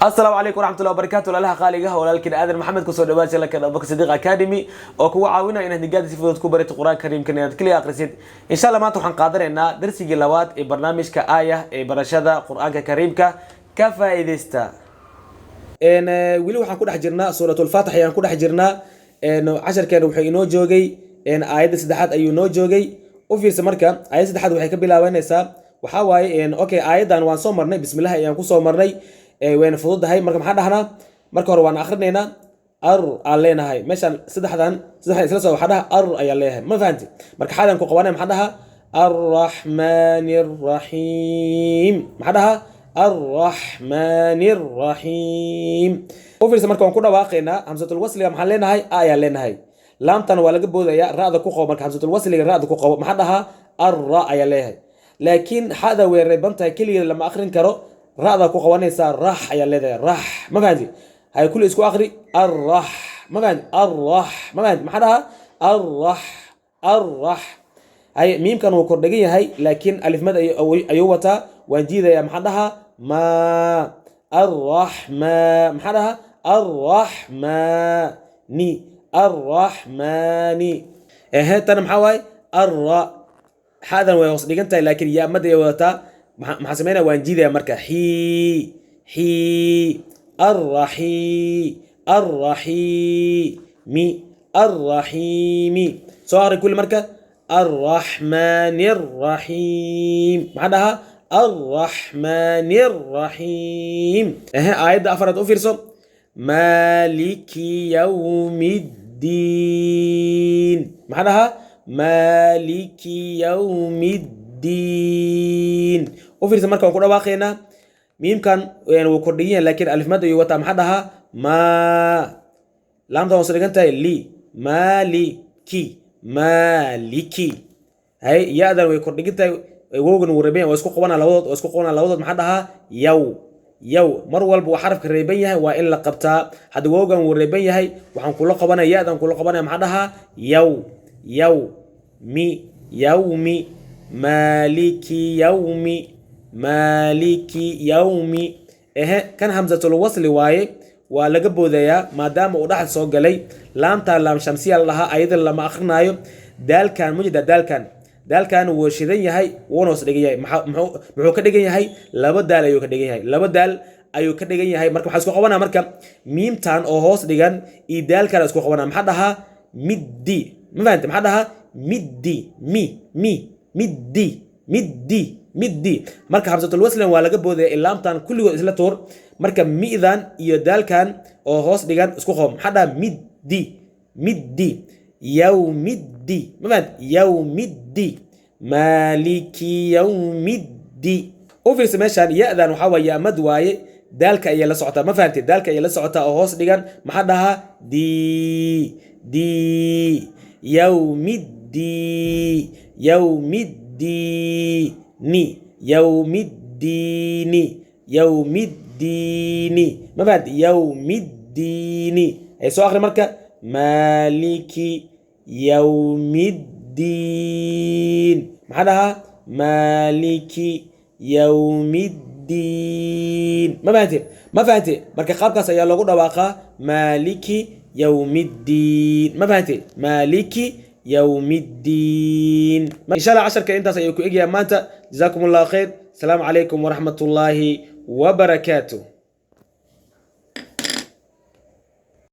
Asalaamu calaykum waraxmatullahi wabarakatu. Walaalaha qaaligaha, walaalkiin Aadan Maxamed, kusoo dhawaad channelkan Abubakar Sadiiq Academy oo kugu caawinaya inaad nigaada si fudud ku barato Qur-aanka Kariimka, inaad kaliya akhrisid. Insha Allah maanta waxaan qaadanaynaa darsigii labaad ee barnaamijka Aaya ee barashada Qur-aanka Kariimka. Ka faa'iidaysta. Weli waxaan ku dhex jirnaa Suuratulfaatix ayaan ku dhex jirnaa. Casharkeena wuxuu inoo joogay aayadda saddexaad ayuu inoo joogay. U fiirsa marka, aayadda saddexaad waxay ka bilaabanaysaa waxaa waaye, okay, aayaddan waan soo marnay, bismillahi ayaan ku soo marnay, wayna fududahay. Marka maxaa dhahnaa? Marka hore waan akhrinaynaa, ar aan leenahay. Meeshaan saddexdan saddexdan isla soo waxaa dhaha ar ayaan leeyahay, ma fahanti? Marka xaadan ku qabanay, maxaa dhaha? Arraxmaani arraxiim. Maxaa dhaha? Arraxmaani arraxiim. U fiirsa marka, waan ku dhawaaqaynaa. Hamsatul wasliga maxaan leenahay? A ayaan leenahay. Laamtan waa laga boodaya, ra'da ku qabo. Marka hamsatul wasliga ra'da ku qabo, maxaa dhahaa? Arra ayaa leeyahay, laakiin xada way reeban tahay, keligeed lama akhrin karo, ra'da ku qabanaysaa, rax ayaa leedahay, rax. Ma fahanti? Hay, kulli isku akhri: arrax. Ma fahanti? Arrax. Ma fahanti? Maxaa dhahaa? Arrax, arrax. Hay, miimkan wuu kordhigan yahay, laakiin alifmad ayuu wataa, waan jiidayaa. Maxaa dhahaa? Ma arraxma. Maxaa dhahaa? Arraxmani, arraxmani. Ehe, tana maxaa waaye? Arra. Xaadan way hoos dhigan tahay, laakiin yaamada ay wadataa. Maxaa sameynaya? Waan jiidaya marka. Xii, xii, arraxii, arraxiimi, arraxiimi. Soo aqri kulli marka: arraxmaani arraxiim. Maxaa dhahaa? Arraxmaani arraxiim. Ehe, aayadda afaraad u fiirso: maaliki yawmi ddiin. Maxaa dhahaa? Maaliki yawmi ddiin. U fiirsa marka, waan ku dhawaaqaynaa. Miimkan wuu kordhigan yahay, laakiin alifmad ayuu wataa. Maxaa dhahaa? Maa. Laamta hoose dhigan tahay, li, maaliki, maaliki. Hay, ya-dan way kordhigan tahay, wowgan wuu reeban yahay, waa isku qabanaa labadood, waa isku qabanaa labadood. Maxaa dhahaa? Yaw, yaw. Mar walba waa xarafka reeban yahay, waa in la qabtaa. Hadda wowgan wuu reeban yahay, waxaan kula qabanaya ya-dan kula qabanaya. Maxaa dhahaa? Yaw, yaw, mi, yawmi, maaliki yawmi, maaliki yawmi. Ehe, kan hamsatul wasli waaye, waa laga boodayaa maadaama uu dhexda soo galay. Laamtaa laam shamsiya la dhahaa, ayada lama akrinaayo. Daalkan mujida, daalkan wuu shidan yahay, wuuna hoos dhigan yahay. Muxuu ka dhigan yahay? Laba daal ayuu ka dhigan yahay, laba daal ayuu ka dhigan yahay. Marka waxaa isku qabanaa marka miimtan oo hoos dhigan iyo daalkan isku qabanaa. Maxaa dhahaa? Middi. Ma fahante? Maxaa dhahaa? Middi, mi, mi, middi, middi, middi. Marka hamsatul waslan waa laga boodaya. Ilaamtan kulligood isla tuur. Marka mi'dan iyo daalkan oo hoos dhigan isku qabo. Maxaa dhahaa? Middi, middi, yawmiddi. Ma fahante? Yawmiddi, maaliki yawmiddi. U fiirsa meeshaan, ya-dan waxaa waaye yamad waaye, daalka ayay la socotaa. Ma fahante? Daalka ayay la socotaa oo hoos dhigan. Maxaa dhahaa? Dii, dii, yawmiddii, yawmiddiini, yawmiddiini, yawmiddiini. Ma fahante? Yawmiddiini. Ay, soo akhri marka: maaliki yawmiddiin. Maxaa dhahaa? Maaliki yawmiddiin. Ma fahante? Ma fahante? Marka qaabkaas ayaa loogu dhawaaqaa: maaliki yawmiddiin. Ma fahante? Maaliki yawmiddiin. Insha Allah casharka intaas ayuu ku egyahay maanta. Jazaakum Allahu khayr. Asalaamu calaykum waraxmat ullaahi wabarakaatu.